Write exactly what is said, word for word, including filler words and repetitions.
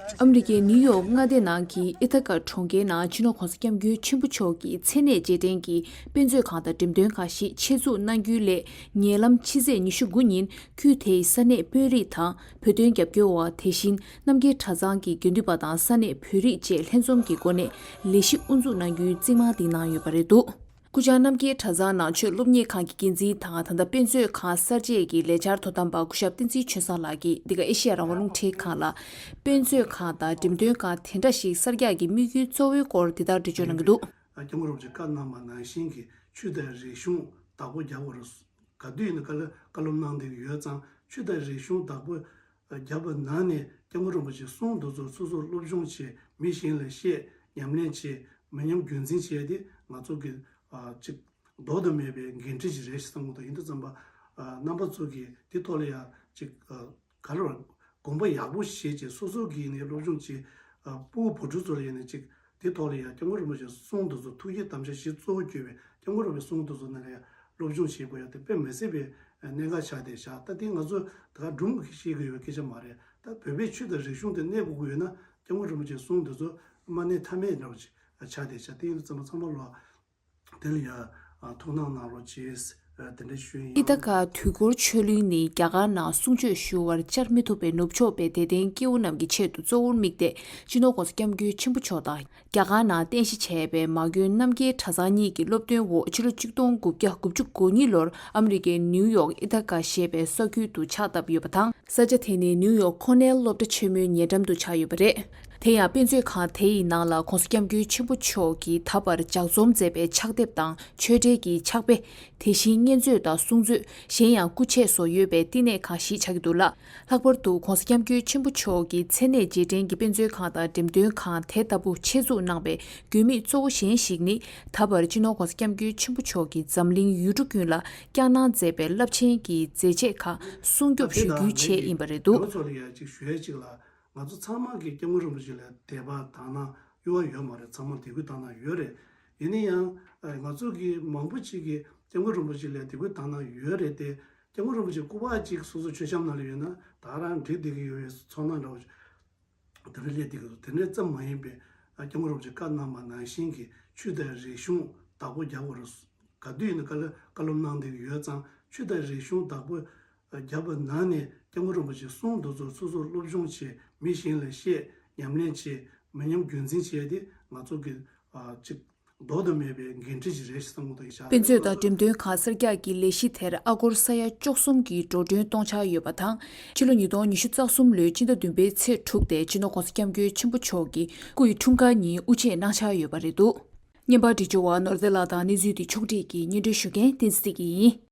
ཨ་མི་རི་ཀའི་ནིའུ་ཡོག་མངའ་སྡེ་ནང་གི་ཨི་ཐ་ཀ་གྲོང་ཁྱེར་ནང་སྤྱི་ནོར་༸གོང་ས་༸སྐྱབས་མགོན་ཆེན་པོ་མཆོག་གི་མཚན་གནས་རྗེས་དྲན་གྱི་དཔེ་མཛོད་ཁང་དང་འགྲེམས་སྟོན་ཁང་ཞིག་ཆེད་འཛུགས་གནང་རྒྱུའི་སླད་ཉེ་ལམ་ཕྱི་ཚེས་ཉི་ཤུ་དགུ་ཉིན་ཁུལ་དེའི་ས་གནས་དཔོན་རིགས་དང་བོད་དོན་རྒྱབ་སྐྱོར་བ། དེ་བཞིན་རྣམ་རྒྱལ་གྲྭ་ཚང་གི་དགེ་འདུན་པ་དང་ས་གནས་བོད་རིགས་བཅས་ལྷན་འཛོམས་ཀྱི་སྒོ་ནས་ལས་གཞི་དབུ་འཛུགས་གནང་རྒྱུའི་རྩིས་མ་འདིང་གནང་ཡོད་པ་རེད་འདུག་སྐུ་བཅར་རྣམ་རྒྱལ་གྲྭ་ཚང་ནང་ཆོས་སློབ་གཉེར་ཁང་གི་འགན་འཛིན་དང་ད་ལྟ་དཔེ་མཛོད་ཁང་གསར་བརྗེ་གི་ལས་འཆར་དོ་དམ་པ་སྐུ་ཞབས་བསྟན་འཛིན་ཆོས་བཟང་ལགས་ཀྱིས་འདི་ག་ཨེ་ཤེ་ཡ་རང་དབང་རླུང་འཕྲིན་ཁང་ལ། དཔེ་མཛོད་ཁང་དང་འགྲེམས་སྟོན་ཁང་དེ་འདྲ་ཞིག་གསར་རྒྱག་གི་དམིགས་ཡུལ་གཙོ་བོའི་སྐོར་འདི་ལྟར་འགྲེལ་བརྗོད་གནང་གི་འདུག་སྐྱབས་མགོན་རིན་པོ་ཆེས་བཀའ་གནང་བ་ནང་བཞིན་གྱི་ཆོས་དང་རིག་གཞུང་བདག་པོ་རྒྱག་དགོས་རེད། ག་དུས་ཡིན་ན་བཀའ་སློབ་བཀའ་སློབ་གནང་བསྡད་ཀྱི་ཡོད་ཙང་ཆོས་དང་རིག་གཞུང་བདག་པོ་རྒྱབ་པ་ནང་ནས་སྐྱབས་མགོན་རིན་པོ་ཆེའི་གསུང་དེ་ཚོ་སོ་སོར་སློབ་སྦྱོང་བྱེད། མི་གཞན་ལ་བཤད། ཉམས་ལེན་བྱེད། མི་ཉམས་རྒྱུན་འཛིན་བྱེད་དེ་ང་ཚོ་གི་ཨ་ཅིག་ལྡོག་ཏུ་མེད་པའི་འགན་འཁྲི་ཞིག་རེད་ཞེས་བསམ་གྱི་འདུག་ཡིན་དུས་ཙམ་པ་ཨ་རྣམ་པ་ཚོ་གིས་དེ་ཐོག་ལ་ཡང་ཅིག་ཨ་ག་རེ་བ་དགོངས་པ་ཡག་པོ་བཞེས་བྱས་སོ་སོ་གིས་ནས་སློབ་སྦྱོང་བྱེད། ཨ་སྤུ་གུ་བུ་ཕྲུག་ཚོ་ལ་ཡིན་ནས་ཅིག་དེ་ཐོག་ལ་ཡང་སྐྱབས་མགོན་རིན་པོ་ཆེའི་གསུང་དེ་ཚོ་ཐུགས་བསྐྱེད་དམ་བཅའ་བཞི་གཙོ་བོ་གྱུར་པའི་སྐྱབས་མགོན་རིན་པོ་ཆེའི་གསུང་དེ་ཚོ་ནང་ལ་ཡང་སློབ་སྦྱོང་བྱེད་དགོས་ཡ་དེ་དཔེ་མི་སྲིད་པའི་གནད་འགག་ཆགས་བསྡད་བཞག་ད་དེ་ང་ཚོ་ད་ག་སྒྲུང་གི་ཤེས་ཀྱི་ཡོད་པའི་སྐད་ཆ་མ་རེད། ད་བོད་པའི་ཆོས་དང་རིག་གཞུང་དེ་གནས་དགོས་ཀྱི་ཡོད་ན་སྐྱབས་མགོན་རིན་པོ་ཆེའི་གསུང་དེ་ཚོ་མ་གནས་ཐབས་མེད་འདྲ་བོ་ཅིག་ཆགས་བསྡད་བཞག་དེ་ཡིན་དུས་ཙམ་པ་ཚང་མ་ལོག་དེ་ལ་ཡ་ཐུགས་སྣང་གནང་རོགས་བྱེད། དེ་འདྲ་ཞུ་ཡིན། ཨི་ཐ་ཀ་དུས་འཁོར་ཆོས་གླིང་ནི་རྒྱ་གར་ནང་གསུང་ཆོས་ཞུ་བར་བཅར་མི་ཐུབ་པའི་ནུབ་ཕྱོགས་པའི་དད་ལྡན་སྐྱེ་བོ་རྣམས་ཀྱི་ཆེད་དུ་གཙོ་བོར་དམིགས་ཏེ་སྤྱི་ནོར་༸གོང་ས་༸སྐྱབས་མགོན་ཆེན་པོ་མཆོག་དང་། རྒྱ་གར་ནང་རྟེན་གཞི་བྱས་པའི་མ་དགོན་རྣམ་རྒྱལ་གྲྭ་ཚང་གཉིས་ཀྱི་སློབ་སྟོན་འོག་ཕྱི་ལོ་ཆིག་སྟོང་དགུ་བརྒྱ་དགུ་བཅུ་གོ་གཉིས་ལོར་ཨ་མི་རི་ཀའི་ནིའུ་ཡོག་ཨི་ཐ་ཀ་ཞེས་པའི་ས་ཁུལ་དུ་ཕྱག་བཏབ་ཡོད་པ་དང་། ས་ཆ་དེ་ནི་ནིའུ་ཡོག་ཁོ་ནེལ་སློབ་གྲྭ་ཆེན་མོའི་ཉེ་འགྲམ་དུ་ཆགས་ཡོད་པ་རེད། དེ་ཡང་དཔེ་མཛོད་ཁང་དེ་ཡི་ནང་ལ་༸གོང་ས་༸སྐྱབས་མགོན་ཆེན་པོ་མཆོག་གིས་ད་བར་ལྗགས་རྩོམ་མཛད་པའི་ཕྱག་དེབ་དང་ཆོས་འབྲེལ་གྱི་ཕྱག་དཔེ། དེ་བཞིན་བརྙན་མཛོད་དང་གསུང་མཛོད། གཞན་ཡང་སྐུ་ཆས་སོགས་ཡོད་པའི་བསྟི་གནས་ཁང་ཞིག་ཆགས་ཀྱི་འདུག་ལ། ལྷག་པར་དུ་༸གོང་ས་༸སྐྱབས་མགོན་ཆེན་པོ་མཆོག་གི་མཚན་གནས་རྗེས་དྲན་གྱི་དཔེ་མཛོད་ཁང་དང་འགྲེམས་སྟོན་ཁང་དེ་ལྟ་བུ་ཆེད་འཛུགས་གནང་པའི་དགོས་དམིགས་གཙོ་བོ་གཞན་ཞིག་ནི། ད་བར་སྤྱི་ནོར་༸གོང་ས་༸སྐྱབས་མགོན་ཆེན་པོ་མཆོག་གིས་འཛམ་གླིང་ཡུལ་གྲུ་ཀུན་ལ་བསྐྱངས་གནང་མཛད་པའི་རླབས་ཆེན་གྱི་མཛད་རྗེས་ཁག་སྲུང་སྐྱོབ་ཞུ་རྒྱུའི་ཆེད་ཡིན་པ་རེད་འདུག་ང་ཚོ་ལ་ཡ་གཅིག་ཞུ་ཡ་གཅིག་ལ། ང་ཚོ་ཚང་མ་གིས་སྐྱབས་མགོན་རིན་པོ་ཆེ་ལ་དད་པ་དག་སྣང་གཡོ་བ་ཡོད་མ་རེད། ཚང་མ་དད་གུས་དག་སྣང་ཡོད་རེད། ཡིན་ན་ཡང་ང་ཚོ་གི་མང་པོ་ཅིག་གིས་སྐྱབས་མགོན་རིན་པོ་ཆེ་ལ་དད་གུས་དག་སྣང་ཡོད་རེད་དེ། སྐྱབས་མགོན་རིན་པོ་ཆེ་སྐུ་པར་ཅིག་སོ་སོ་མཆོད་བཤམས་ནང་ལ་ཡོད་ན་ད་རང་འགྲིག་བསྡད་ཀྱི་ཡོད་པའི་ཚོར་སྣང་འདྲ་བོ་དེ་འདྲ་སླེབས་བསྡད་ཀྱི་འདུག་དེ་འདྲ་ཙམ་མ་ཡིན་པའི་སྐྱབས་མགོན་རིན་པོ་ཆེ་བཀའ་གནང་བ་ནང་བཞིན་གྱི་ཆོས་དང་རིག་གཞུང་བདག་པོ་རྒྱག་དགོས་རེད། ག་དུས་ཡིན་ན་བཀའ་སློབ་བཀའ་སློབ་གནང་བསྡད་ཀྱི་ཡོད་ཙང་ཆོས་དང་རིག་གཞུང་བདག་པོ་རྒྱབ་པ་ནང་ནས་སྐྱབས་མགོན་རིན་པོ་ཆེའི་གསུང་དེ་ཚོ་སོ་སོར་སློབ་སྦྱོང་བྱེད། མི་གཞན་ལ་བཤད། ཉམས་ལེན་བྱེད། མི་ཉམས་རྒྱུན་འཛིན་བྱེད་དེ་ང་ཚོ་གི་ཨ་ཅིག་ལྡོག་ཏུ་མེད་པའི་འགན་འཁྲི་ཞིག་རེད་ཞེས་བསམ་གྱི་འདུག་དཔེ་མཛོད་དང་འགྲེམས་སྟོན་ཁང་གསར་རྒྱག་གི་ལས་གཞི་དེར་ཨ་སྒོར་ས་ཡ་བཅུ་གསུམ་གྱི་འགྲོ་གྲོན་གཏོང་འཆར་ཡོད་པ་དང་། ཕྱི་ལོ་ཉིས་སྟོང་ཉི་ཤུ་རྩ་གསུམ་ལོའི་སྤྱི་ཟླ་བདུན་པའི་ཚེས་དྲུག་སྟེ་སྤྱི་ནོར་༸གོང་ས་༸སྐྱབས་མགོན་ཆེན་པོ་མཆོག་གི་སྐུ་ཡི་འཁྲུངས་སྐར་ཉིན་དབུ་འབྱེད་གནང་འཆར་ཡོད་པ་རེད་འདུག་བརྙན་པར་སྒྲིག་སྦྱོར་བ་ནོར་རྫས་ལགས་དང་གནས་ཚུལ་འདི་ཕྱོགས་སྒྲིག་གིས་སྙན་སྒྲོན་ཞུ་མཁན་བསྟན་འཛིན་བདེ་སྐྱིད་ཡིན།